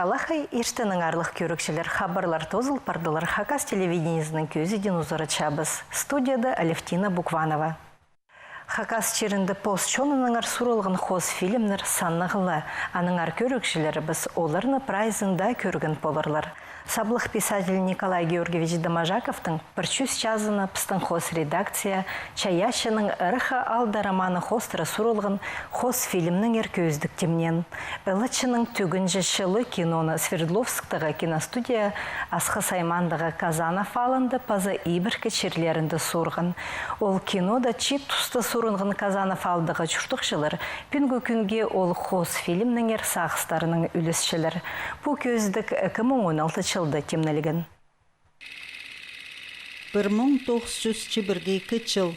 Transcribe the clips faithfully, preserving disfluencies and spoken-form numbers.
Алахай иртеннең, аарлығ кӧрігҷілер, хабарлар тоозыл пардылар. Хакас телевидениезінің кӧзідиин узаратчабыс. Студияда Алевтина Букванова. Хакас чирінде пос чонынаңар сурылған хоос фильмнер саннығ ла. Аннаңар кӧрігҷілерібіс оларны прайзын даа кӧрген поларлар. Саблығ писатель Николай Георгиевич Доможаковтың пір чӱс чазына пістің хоос редакция «Чайаачының ыраххы аалда» романы хоостыра сурылған хоос фильмнеңер кӧзідік тимнеен. Ылаҷының тӱгінҷі чылы киноны Свердловсктағы киностудия Асхыс аймаандағы Казанов аалында паза ибіркі чирлерінде суурған. Ол кинода чиит туста суурынған Казанов аалдағы чуртағҷылар пӱӱнгі кӱнге ол хоос фильмнеңер сағыстарынаң ӱлесчелер. Пу кӧзідік ікі муң он алты чылда тимнелген. Пір муң тоғыс чӱс чибіргі ікі чыл.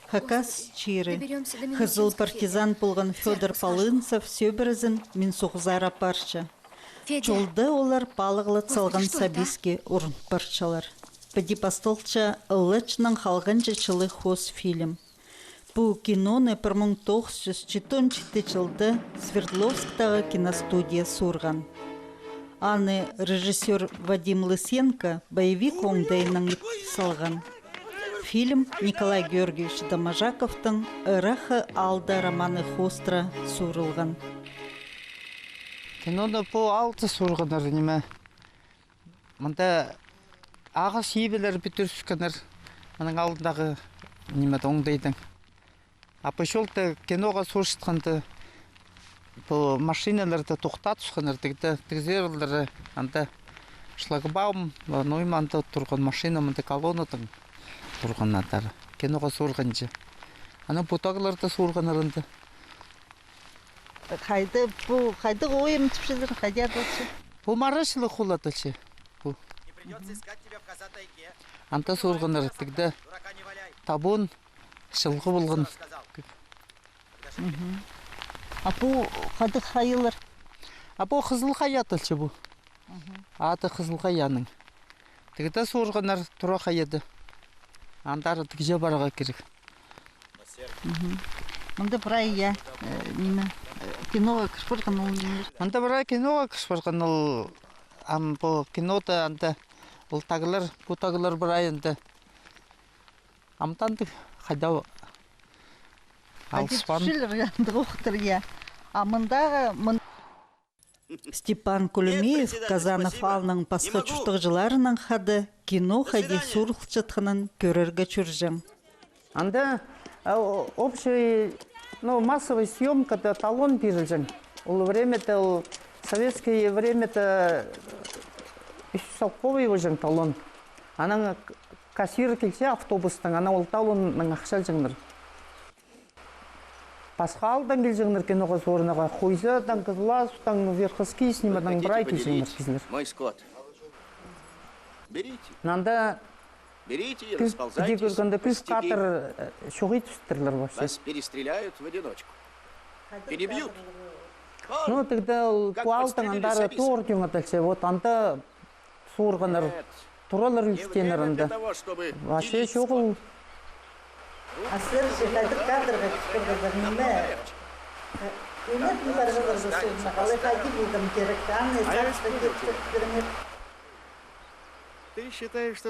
Хакас чирі. Хызыл партизан полған Фёдор Полынцев сӧбірезін мин соғызар апарча. Чолда олар палығлап салған сабиске урун парчалар. Піди пасталча «Ылаҷының халғанҷы чылы» хоос фильм. Пу киноны пір муң тоғыс чӱс читон читі чылда Свердловсктағы киностудия суурған. Аны режиссёр Вадим Лысенко боевик оңдайынаң ит салған. Фильм Николай Георгиевич Доможаковтың «Ыраххы аалда» романы хоостыра суурылған. Киноны пу аалда суурғаннар, ниме. Мында ағас ибелер пӱдіріскеннер. Мының алнындағы, ниме, оңдайнаң. А пу чолда киноға суурчатханда пу машиналарды тохтатысханнар, тігде, тігізерлері анда шлагбаум, ну, ниме, анда турған машина, мында колоннадаң турған андар. Киноға суурғанҷа. Анаң пу тағларда суурғаннар анда. Хайда, пу, хайдағ ойым тіпчелер, хайда адалча? Пу Марачылығ хол адалча. Пу. Анда суурғаннар, тігде табон, чылғы полған. Мгм. А пу хайдағ хайалар? А пу Хызыл хая адалча пу. Мгм. Аты Хызыл хаяның. Тігде суурғаннар Тура хайада. Андар тігҷе парарға кирек. Мгм. Мында прай, я, э, ниме, э, киноға кір парған ол нимелер. Мында прай киноға кір парған ол, ам пу кинода анда ол тағлар, пу тағлар прай анда. Амды анда хайда алыспаан. Тіпчелер, я, анда охтыр, я. А мындағы, мын- Степан Кулемеев Казанов аалның пасха чуртағҷыларынаң хада кино хайди суурылчатханын кӧрерге чӧрҷең. Анда, а, о-, общий, ну, массовый съёмкада талон пирілҷең. Ол времяда, ол советское времяда ӱс салковый полҷаң талон. Анаң кассир килче автобустаң, анаң ол талоннаң ахча алҷаңнар. Пасха аалдаң килҷеңнер киноға суурынарға. Хойзадаң, Кызласовтаң, Верхоскиснима, ниме, анаң прай килҷеңнер кізілер. Мында кӱс, піди кӧргенде, кӱс кадр, э, чоғыл тӱстірлер вообще. Ну, тігде ол пу аалдаң андар тоғыр тӧңеділче. Вот анда суурғаннар, туралар ӱстеннер анда. Вообще чоғыл. А сірер че хайдағ кадрға кіргезер, ниме? Э, ӱнетін парғаларға суурынарға, алай хайди полған кирек, аны сағысха киртіп пиріңер.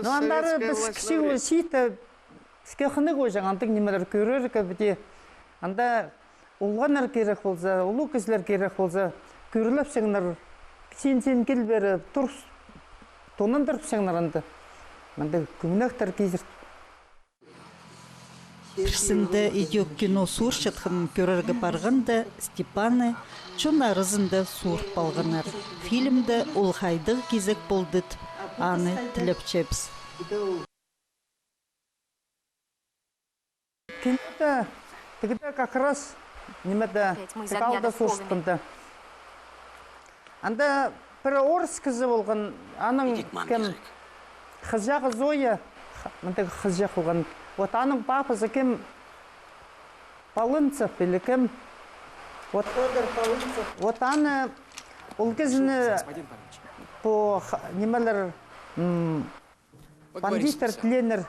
Ну, андары піс кічіг чиитте, піске хынығ полҷаң андағ нимелер кӧрерге, піди. Анда олғаннар кирек полза, улуғ кізілер кирек полза, кӧріліпчеңнер, син, син кил пеер, тур, тонандырыпчаңнар анда. Мында кӧңнектер кизір. Пірсінде идӧк кино суурчатханын кӧрерге парғанда, Степанны чон аразында суурып алғаннар. Фильмде ол хайдағ кизек полды тіп, аны тілепчебіс. Кинода тігде как раз нимеде, тік аалда суурчатханда. Анда пір орыс кізі полған, аның кем, хызыҷағы Зоя, х-, мында хызыҷах полған. Вот аның папазы кем, Полынцев или кем. Вот. Фёдор Полынцев. Вот аны, ол кізіні пу х-, нимелер, м, бандиттар тіленнер.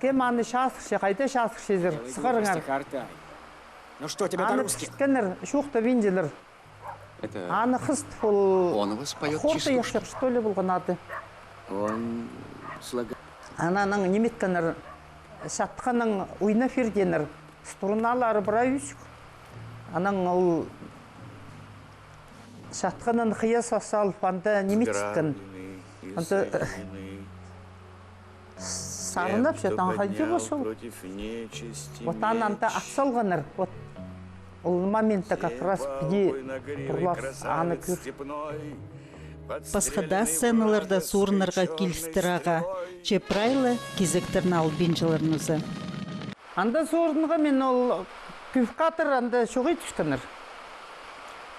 Кем аны чазырча, хайда чазырчазар, сығарыңар. Аны пічіткеннер, чоохтабинчалар. Аны хызып ол хорты яхчыр, что ли, полған ады. Анаң ниме иткеннер, чатханнаң ойнап пиргеннер, струналары прай ӱзік. Анаң ол чатханнаң хыйа сал-, салып, анда ниме иткен. Анда сарнап, че, таң хайди пошел. Вот аны анда ат салғаннар. Вот ол моментте как раз піди турлар, аны кӧр. Пасха даа сценаларда суурынарға килістір ағаа, че прай ла кизектерні албинчалар ноза. Анда суурынға мин ол кӧп кадр анда чох ит тӱскеннер.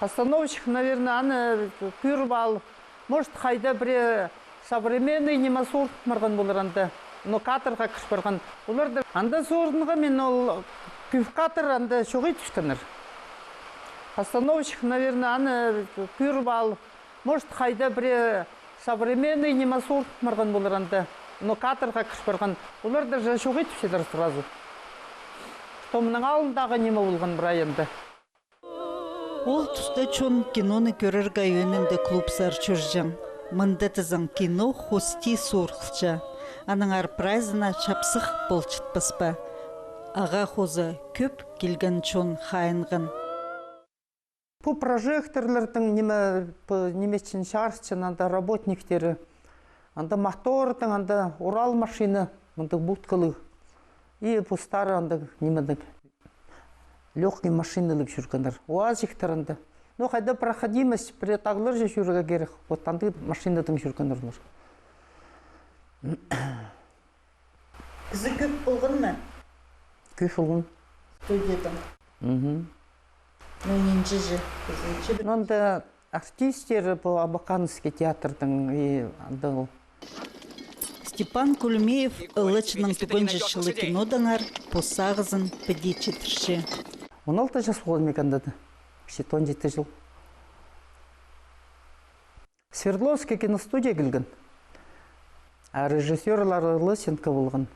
Постановщик, наверное, аны кӧріп алып, может, хайда пірее современный ниме суурып парған полар анда. Но кадрға кір парған. Олар да анда суурынға мин ол кӧп кадр анда чох ит тӱскеннер. Постановщик, наверное, аны кӧріп алып, может, хайда пірее современный ниме суурып парған полар анда. Но кадрға кір парған. Олар даже чох ит тӱсчелер сразу, что мының алнындағы ниме полған прай анда. Ол туста чон киноны кӧрерге ӧӧнінде клубсар чӧрҷең. Мында тізең кино хости суурылча. Аннаңар прайзына чапсых полчатпас па. Ағаа хоза кӧп килген чон хайынған. Пу прожекторларның ниме, пу ниме итчең, чарытчаң анда работниктері. Анда мотордың, анда Урал машина, мындағ будкалығ. И постары анда нимедең, лёгкий машиналығ чӧргеннер. УАЗиктер анда. Ну, хайда проходимость, пірее тағларҷа чӧрерге кирек. Вот андағ машинадаң чӧргеннер олар. Кізі кӧп полған ма? Кӧп полған. Студияда. Мгм. Ну, нинҷе же, кізі. Ну, анда артисттер пу Абакановский театрдың и андағ ол. Степан Кульмеев ылаҷының тӱгенҷі чылы кинодаңар пос сағызын піди читірче. Он алты час полған мин анда даа. Читон читі чыл. Свердловский киностудия килген. А режиссёрлары Лысенко полған,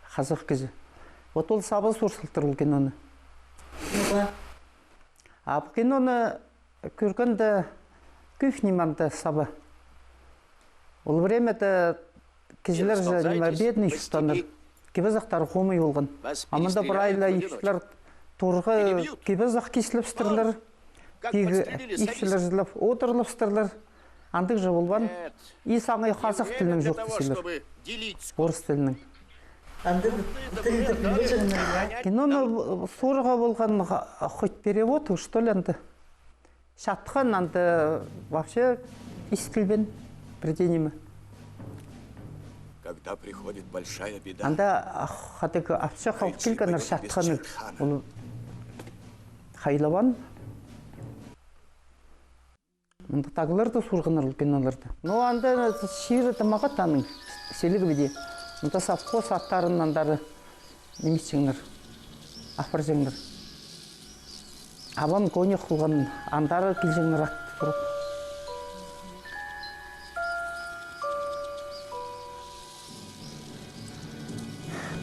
хазах кізі. Вот ол саба суурсалтыр ол киноны. А пу киноны кӧргенде кӧп ниме анда саба. Ол времяда кізілер же ниме бедный чуртааннар. Кип-азахтары хомай полған. А мында прай ла ипчілер турғы кип-азах кислепстірлер. Пиг ипчілер чылап одырлапстырлар. Андағ же полбаан. И саңай хазах тілінең чоохтасчалар. Орыс тілінең. Андағ тілді пілбеҷеңнер, я? Киноны суурарға полған ха-, хоть перевод, что ли, анда. Чатхан анда вообще истілбеен пірдее ниме. Когда приходит большая беда, анда, ах, хайдағ апчах алып килгеннер чатханнаң. Ол хайлабаан. Мында тағларда суурғаннар ол киноларны. Ну, анда чирі тымағат аның, Селигов піди. Мында совхоз аттарын андары ниме итчеңнер, апарҷаңнар. Абам конюх полған, андары килҷеңнер ат турып.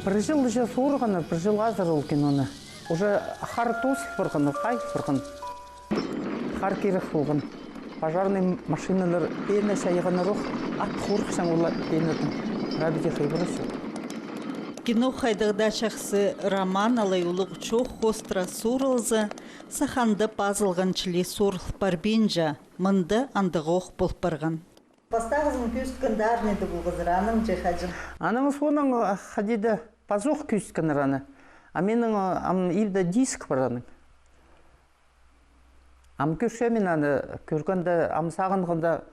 Пір чыл же суурғаннар, пір чыл азыра ол киноны. Уже хар тоозыл парған, хайыл парған. Хар кирек полған. Пожарный машиналар пена чайғаннар ох, ат хорыхчаң олар пенадаң. Рабиде хыйбыры чох. Кино хайдағ даа чахсы роман алай улуғ чоох хоостыра суурылза, саханда пазылған чіли суурыл парбинча, мында андағ ох пол парған. Пастағызын кӧзіткенде армияда полғазар, анаң че хаҷан? Анаң соонаң, а, хайди даа пазох кӧзіткеннер аны. А минің, а, ам ибде диск пар аның. Ам кӧрчем мин аны, кӧргенде, ам сағынғанда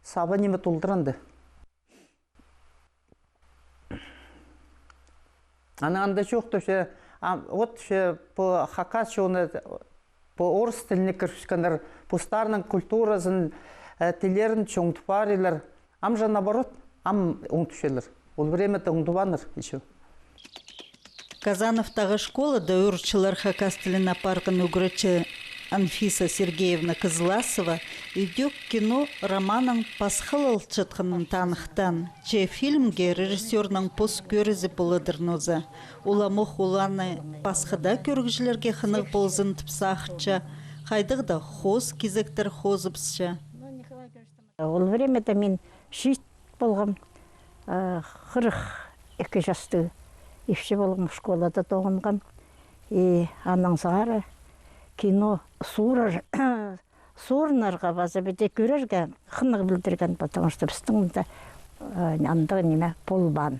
саба ниме толдыра анда. Аны анда чоохтапча, а, вот че пу хакас чоны, пу орыс тіліне кірібіскеннер, постарының культуразын, э, тіллерін чоңдап парирлар. Ам же наоборот, ам оңдапчалар. Ол времяда оңдабааннар ещё. Казановтағы школада ӧӧр чыллар хакас тілін апарған ӱгретчі Анфиса Сергеевна Кызласова идӧк кино романның пасхалалчатханын таныхтаан. Че фильмге режиссёрның пос кӧрізі поладыр ноза. Уламох оланы пасха даа кӧрігҷілерге хынығ ползын тіп сағынча, Хайдағ-да хоос кизектер хозыбысча. Ол времяда мин чиит полғам, а, хырых ікі частығ ипчі полғам, школада тоғынғам. И анаң сығара кино суурар, суурынарға паза піди кӧрерге хынығ пілдірген, потому что пістің мында, а, андағ ниме полбаан.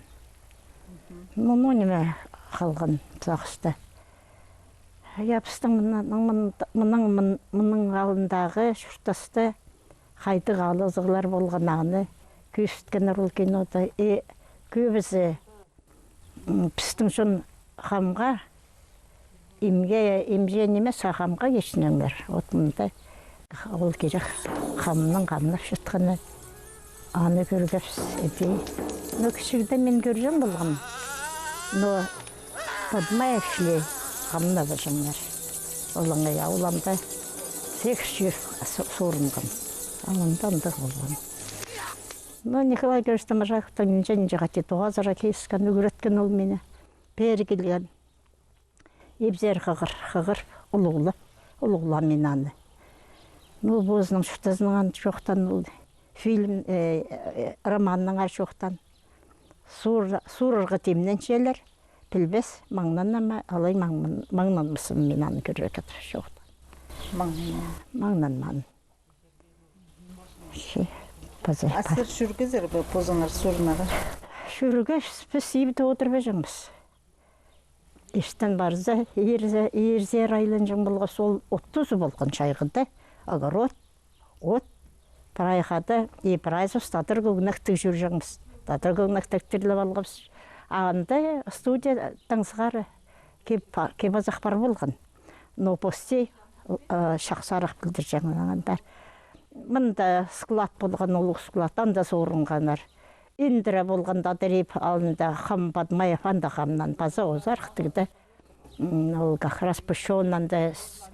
Ну, ну, ниме халған сағыста. Я, пістің мына, мына, мының, мын-, мының алнындағы чуртаста хайдағ алызығлар полған, аны кӧзіткеннер ол кинода. И кӧбізі, м, пістің чон хамға, имге, имҷе нимес, а хамға кечінгеннер. Вот мында ол кирек хамның хамнапчатханы. Аны кӧргебіс, іди. Но кічігде мин кӧрҷең полғам. Но Бадмаевчілер хамнабаҷаңнар. Олаңай ауламда сегіс чир су-, суурынғам. Алында андағ полған. Но Николай Георгиевич Доможаковтың нинҷе-нинҷе хати тоғазыра киліскен, ӱгреткен ол мині. Пеер килген. Ибзер хығыр, хығыр, улуғлап, улуғлаам мин аны. Ну, позының чуртазынаң чоохтаан ол фильм, э, э, романнаң чоохтаан. Суур-, суурарға тимненчелер, пілбес, маңнанама, алай маң-, маңнанмассым мин аны кӧрерге тіп чоохтаан. Маңнанмаан. Маңнанмаан. Че, паза, а па- сірер чӧргезер бе позыңар суурынарға? Чӧргебіс, піс ибде одырбаҷаңмыс. Иртен парза, ирзе, ирзер айланҷаң полғабыс, ол от тузы полған чайғыда, огород, от, прай хада, и прайзыбыс тадар кӧгенектіг чӧрҷеңміс. Тадар кӧгенектіг тірлеп алғабыс. А анда студиядаң сығара кип-, кип-азах пар полған. Но пости, э, чахсыраах пілдірҷеңнер андар. Мында склад полған, улуғ склад, анда суурынғаннар. Индіре полған тадар иб алнында хам Бадмаев, анда хамнаң паза озарых тігде. М, ол как раз пу чон анда с-,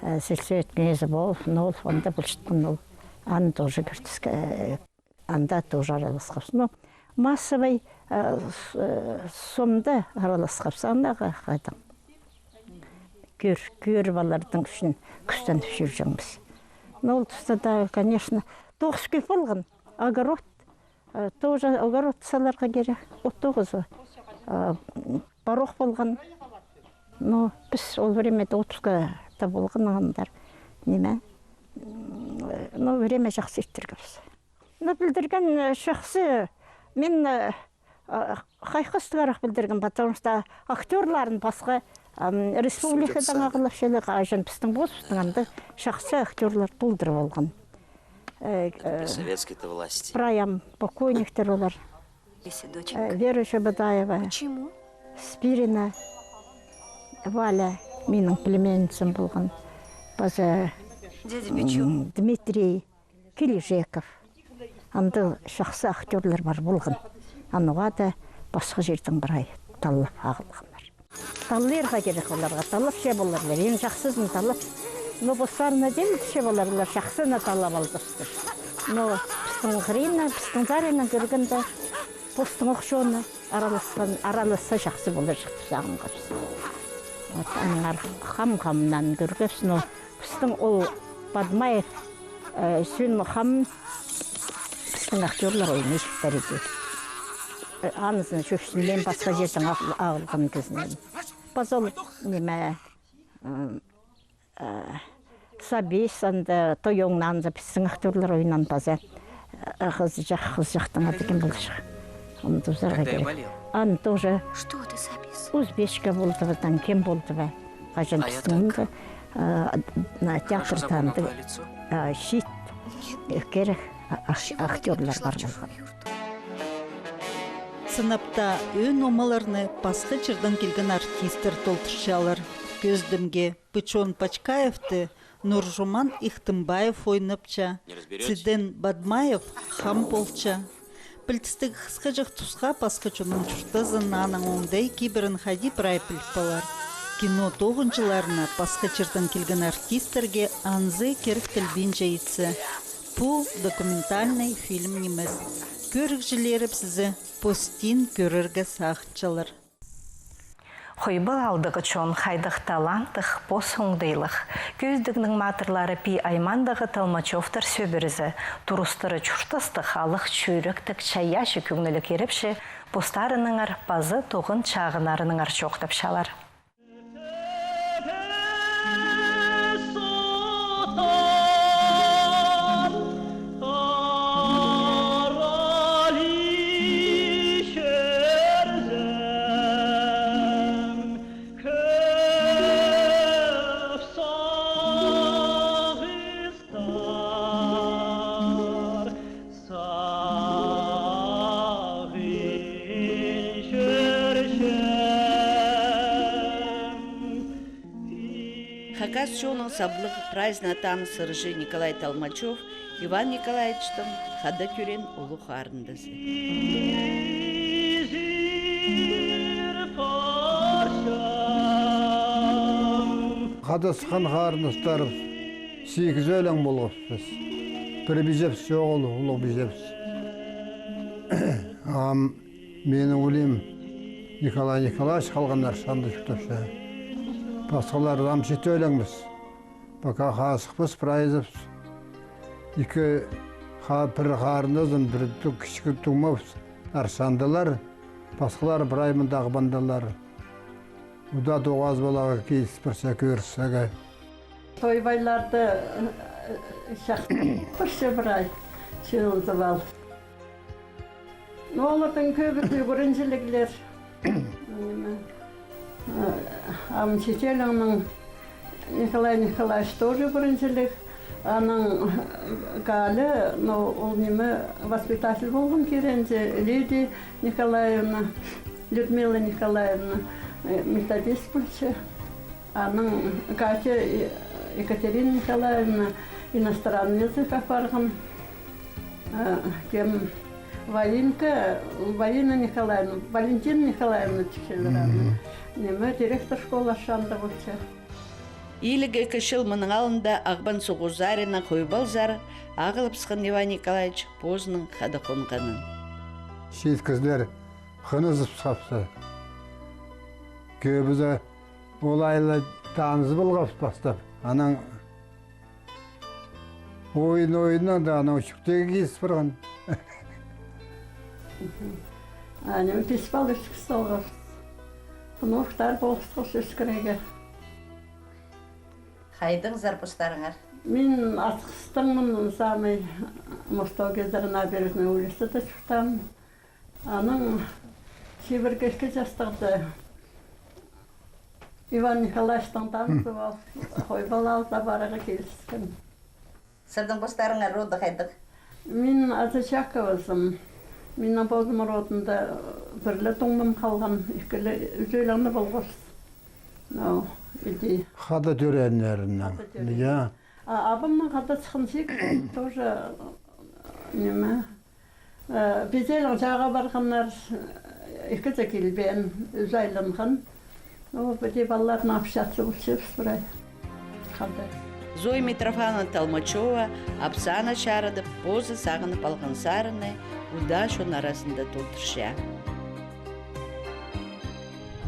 э, сельсовет князь Волов, но ол анда полчатхан ол. Аны тоже кӧртіске, э, анда тоже араласхабыс. Ну, массовый, э, с-, э, сомда араласхабыс, андағы хайдаң. Кӧр-, кӧріп алардың ӱчӱн кӱстеніп чӧрҷеңміс. Ну, ол туста даа, конечно, тоғыс кӧп полған. Огород, э, тоже огород саларға кирек. От тоғызы. Э, порох полған. Ну, піс ол времяда отпускта полған андар. Ниме? М, ну, время чахсы иртіргебіс. Ну, пілдірген, э, чахсы. Мин, э, а, хайхастығыраах пілдірген, потому что актёрларын пасха, ам, республикадаң ағылапчалар, хаҷан пістің позыбыстың анда чахсы актёрлар толдыр полған. Э, э, при советской-то власти. Прай ам покойниктер олар. Э, Вера Чебодаева, Спирина, Валя, минің племянницам полған. Паза, м, Дмитрий Килижеков. Анда чахсы актёрлар пар полған. Ануға даа пасха чирдең прай таллап ағылғаннар. Таллирға кирек оларға, таллапча поларлар. Иң чахсызын таллап. Но постарына тимче поларлар, чахсыны таллап алдыртыр. Но пістің хыриннаң, пістің саринаң кӧргенде, постың ох чоны араласхан, араласса чахсы поларҷых тіп сағынғабыс. Вот, аннаңар хам-хамнаң кӧргебіс, но пістің ол Бадмаев, э, сӧн хам пістің актёрлар ойнирҷыхтар іди. Э, анызын чӧпсінмеен пасха чирдең ағыл-, ағылған кізінең. Паза ол, ниме, м, э, Сабис, анда Тойоңнаң за пістің актёрлар ойнаан паза, э, хызыҷах, хызыҷахтың ады кем полҷых? Аны тузарға кирек. Аны тоже узбечка полды ба, таң кем полды ба? Хаҷан пістің мында, э, на театрда анда, э, чиит, э, кирек, а, ах-, актёрлар пар полған. Сынап таа ӧӧн омаларны пасха чирдең килген артисттер толдырчалар. Кӧзідімге, Пычон Пачкаевты Нуржуман Ихтымбаев ойнапча, Циден Бадмаев хам полча. Пілдістіг хысхаҷах тусха пасха чонның чуртазын, аның оңдай кибірін хайди прай піліп полар. Кино тоғынҷыларына пасха чирдең килген артисттерге анзы кирек тілбинче итсе. Пу документальный фильм нимес. Кӧрігҷілерібісті постиин кӧрерге сағынчалар. Хойбал аалдағы чон хайдағ таланттығ, пос оңдайлығ. Кӧзідігнің матырлары Пии аймаандағы Толмачевтар сӧбірезі. Турыстары чуртастығ, алығ чӱректіг, чайаачы кӧңніліг ирепче, постарынаңар паза тоғын чағыннарынаңар чоохтапчалар. Хакас чонның саблығ прайзына таныс ырҷы Николай Толмачев Иван Николаевичтің хада тӧреен улуғ харындазы. Хада сыххан харындастарыбыс сигіс ӧлең полғабыс піс. Пір пиҷебіс чоғыл, улуғ пиҷебіс. Ам минің улим Николай Николаевич халған Аршанда чуртапча. Пасхалар ам читі ӧлеңбіс. Пока хазыхпыс прайзыбыс. Ікі ха-, пір харындазым, пір ту-, кічіг туңмабыс Аршандалар, пасхалар прай мында Ағбандалар. Удаа тоғазып аларға киліс парча, кӧріс парарға. Тойбайларны, э, чахсы парча прай, чыылызып ал. Ну, оларның кӧбізі ӱгренҷіліглер. Ниме, э, ам читі ӧлеңнің Николай Николаевич тоже ӱгренҷіліг. Аның, э, Галя, ну, ол ниме, воспитатель полған киренҷе, Лидия Николаевна, Людмила Николаевна, э, методист полча. Аның Катя, э, Екатерина Николаевна иностранный язык апарған. Э, кем, Валинка, Валина Николаевна, Валентина Николаевна тіпчелер аны. Ниме, директор школы Аршанда полча. Иліг ікі чыл мының алнында Ағбан суғ узарына Хойбалзар ағылыбысхан Иван Николаевич позының хада хонғанын. Чиит кізілер хынызыбысхабыс. Кӧбізі ол айлы танызып алғабыс пастап. Анаң ойын ойыннаң даа, анаң чӱктегі киліс парған. А ниме, пис пала ӧскіс салғабыс. Внуктар полғысхабыс ӧскірерге. Хайдаңзар постарыңар? Мин Асхыстаңмын, самый Мостогездегі Набережная улицада чуртаам. Анаң чибіргі ікі частығда Иван Николаевичтең танызып алып, Хойбал аалда парарға киліскен. Сірернің постарыңар роды хайдағ? Мин Азычаковазым. Минің позымның родында пір ле туңмам халған, ікі ле ӱзӧлеңні полғабыс. Ну, іди. Хада тӧрееннерінең. Хада тӧреен. Я. А абамның хада сыххан чиит тоже, ниме, э, пиҷелең чааға парғаннар, э, ікі дее килбеен, ӱзӧлінген. Ну, піди палаларнаң общаться полчабыс прай. Хада. Зоя Митрофановна Толмачева апсааны чарыдып, позы сағынып алған сарыны удаа чон аразында толдырча.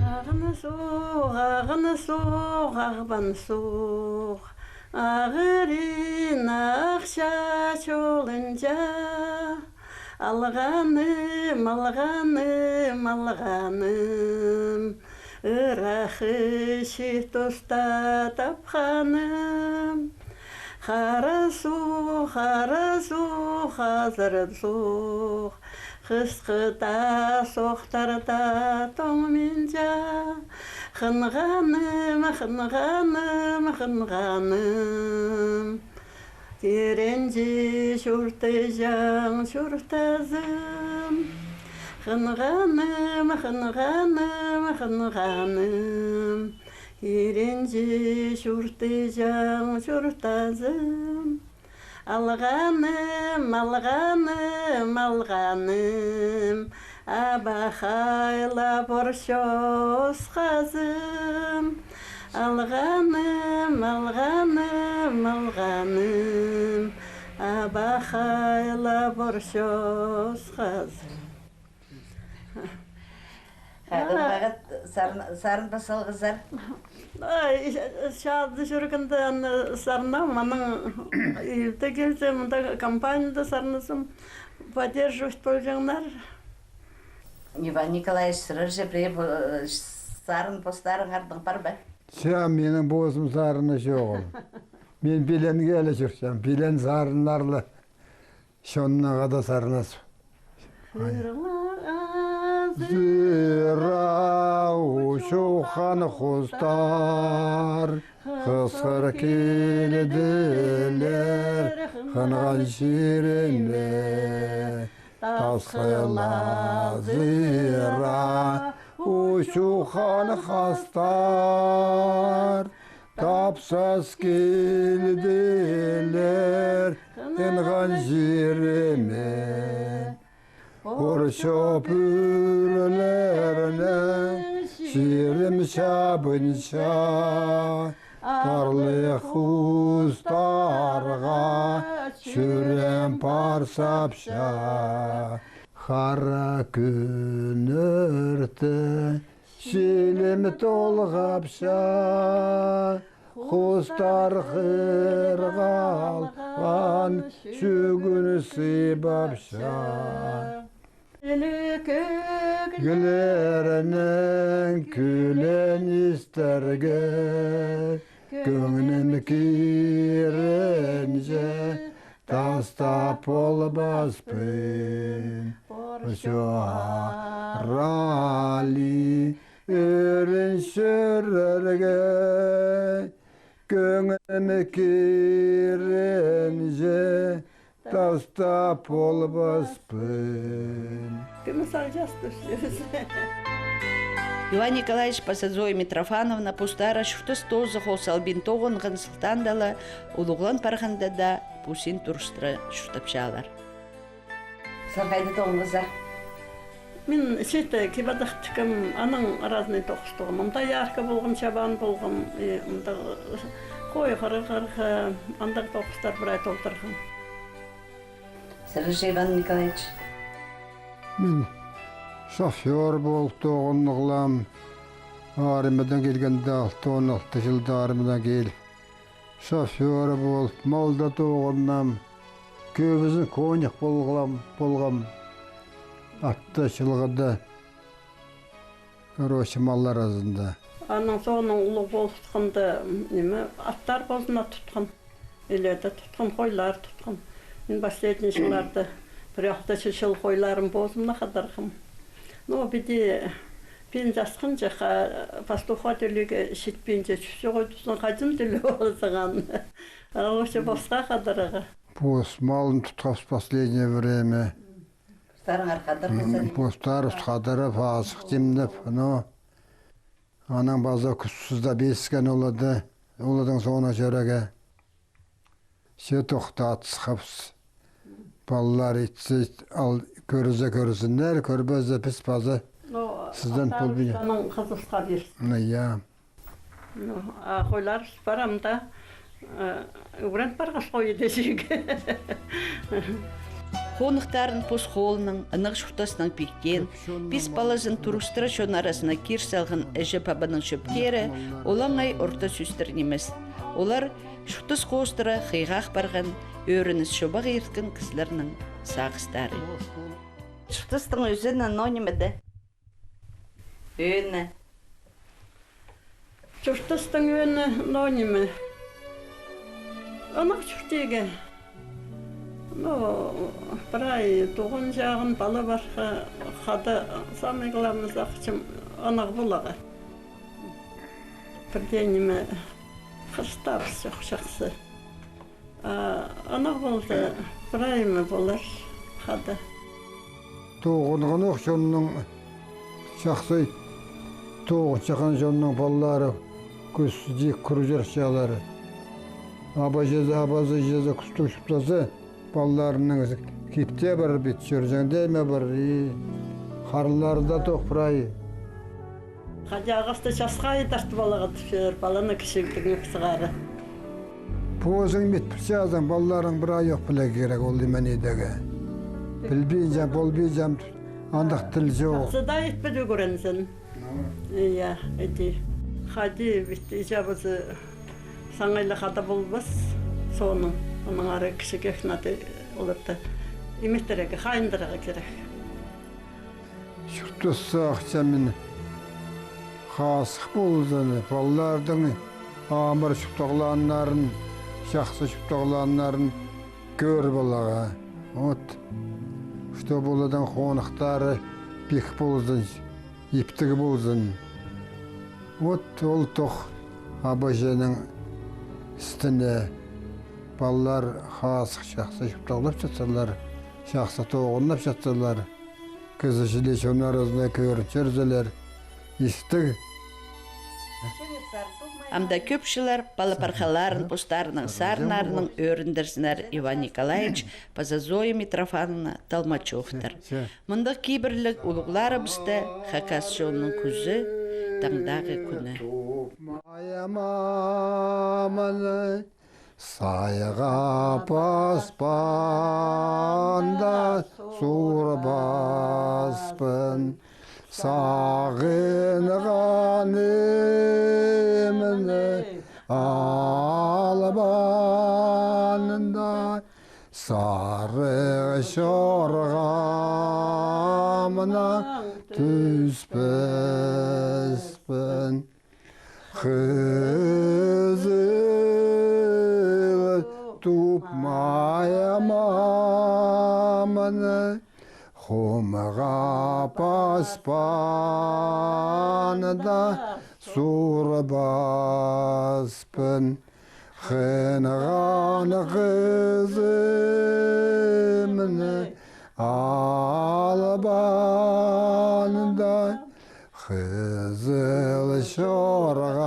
Ағын суғ, Ағын суғ, Ағбан суғ, ағырин ах чаа чолынҷа. Алғаным, алғаным, алғаным, ырах чиит туста тапханым. Хара суғ, Хара суғ, Хазыр суғ, хысхы даа, соохтар даа тоңминча. Хынғаным, хынғаным, хынғаным, киренҷі чуртыҷаң чуртазым. Хынғаным, хынғаным, хынғаным, киренҷі чуртыҷаң чуртазым. Алғаным, алғаным, алғаным, абахайла пор чосхазым. Алғаным, алғаным, алғаным, абахайла пор чосхазым. Хайдағ мағат Сарын, сарын пас салғазар? Ай, чаада чӧргенде аны сарнам, анаң ибде килзе, мында компанияда сарназам, поддерживать полҷаңнар. Иван Николаевич, сірерҷе пірее сарын постарыңарның пар ба? Че, минің позым сарыны чоғыл. Мин пиленге ле чӧрчем, пилен сарыннарлы. Чоннаң хада сарнас. Сыра учухан хустар, хысхыр килділер хынған чиріме. Тасхыла сыра учухан хастар, тапсас килділер хынған чиріме. Орчо пӱӱрлернең чирім чабынча, тарлығ хустарға чӱреем пар сапча. Хара кӱн ӧрте чилім толғапча, хустар хырғалған чӱгӱн сыыбапча. Кӧглернең кӱлен истерге кӧңнім киренче, тастап полбаспын. Орчо аралии ӧрін чӧрерге кӧңнім киренче, тастап полбаспын. Кӱмӱс алҷаспыс. Иван Николаевич паза Зоя Митрофановна постары чуртас тооза хол салбин тоғынған сылтаанда ла, улуғлан парғанда даа пу син турыстыра чуртапчалар. Сірер хайда тоғынғазар? Мин чиитте Кибадахтікем, анаң разный тоғыстығам. Ам Доярка полғам, чабан полғам, и андағ Хой Харғарға, андағ тоғыстар прай толдырғам. Сірер же, Иван Николаевич? Мин шофёр полып тоғынғам. Армиядаң килгенде, алты, он алты чылда армиядаң киліп, шофёр полып, малда тоғынғам. Кӧбізін конюх полғам, полғам. Атты, чылғыда. Короче, маллар аразында. Анаң соонаң улуғ полыбысханда, ниме, аттар позымны тутхан. Илееде тутхан, хойлар тутхан. Мин последний чылларда, пір алты чыл хойларым позымны хадарғам. Но піди пинза асхынҷа, пастухха тӧлирге читпинче, чӱсче хой тузын хаҷан тӧлеп алзаң аны. Ол вообще посха хадарарға. Пос малын тутхабыс последнее время. Постарыңар хадарғазар? М, постарыбыс хадарып, азых тимнеп, но анаң паза кӱс сызда пиріскен оларды, оларның соонаң чӧрерге. Че тохтатысхабыс. Палалар итсе, ал, кӧрзе, кӧрзіннер, кӧрбеззе, піс паза сыздан полбин. Анаң хызыбысха пиріс. Ну, я. Ну, а хойларыбыс пар амды, э, ӱгрен парғас хой идерҷікке. Хоныхтарын пос холынаң, ынағ чуртаснаң пиктеен, пис палазын турыстыра чон аразына кир салған іҷе-пабаның чӧптері олаңай орта сӧстер нимес. Олар чуртас хоостыра хыйғах парған, ӧрініс чобағ ирткен кізілернің сағыстары. Чуртастың ӧӧні ноо нимеде? Ӧӧні. Чуртастың ӧӧні ноо ниме. Ынағ чуртирға. Ну, прай туған чағын, пала-парха, хада, самый главный, сағынчам, ынағ поларға. Пірдее ниме хырыстабыс чох, чахсы. А ынағ полза, прай ниме полар хада. Тоғынған ох чонның, чахсы тоғынчатхан чонның палалары кӱс чиик кӱрчер чаалары. Аба-іҷезі, абазы-іҷезі кӱстіг чуртаза, палаларының киптеп парар, пит чӧрҷеңдей ме парар, и харыллары даа тох прай. Хаҷа ағасты часха идерт палаға тіпчелер, паланы кічігдеңӧк сығара. Позың мит пілчезің, палаларың прай ох пілерге кирек ол ниме идерге. Пілбинчем, полбинчам, андағ тіл чох. Чахсы даа итпеде ӱгрензін. Иә, іди. Хайди, вит, иҷе-пабазы саңай ла хада полбас, соонаң, анаң ары кічігех нады оларны иметтірерге, хайындырарға кирек. Чуртас сағынчам мин хазых ползын, палаларның амыр чуртағлааннарын, чахсы чуртағлааннарын кӧріп аларға. Вот, чтоб оларның хонақтары пик ползын, иптіг ползын. Вот ол тох Ап-Іҷенің істіне. Палалар хазых чахсы чуртағлапчатсалар, чахсы тоғыннапчатсалар, кізі чіли чон аразына кӧрінчерзелер, истіг. Амда кӧп чыллар пала-пархаларын постарының сарыннарынаң ӧріндірзіннер Иван Николаевич паза Зоя Митрофановна Толмачевтар. Мындағ кибірліг улуғларыбыста хакас чонның кӱзі, таңдағы кӱні. Тупмай амамны сайға паспаанда сурбаспын. Сағынған нимені албаанда, сарығ чорғамнаң тӱспеспін. Хызыл тупмай амамны хомға паспаанда сурбаспын. Хынған хызымны албаанда, хызыл чорғамнаң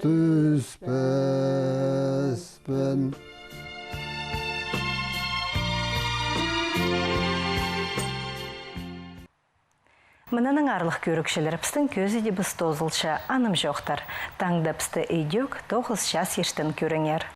тӱспеспін. Мынаң, аарлығ кӧрігҷілер, пістің кӧзідібіс тоозылча, анымҷохтар. Таңда пісті ідӧк тоғыс час иртен кӧріңер.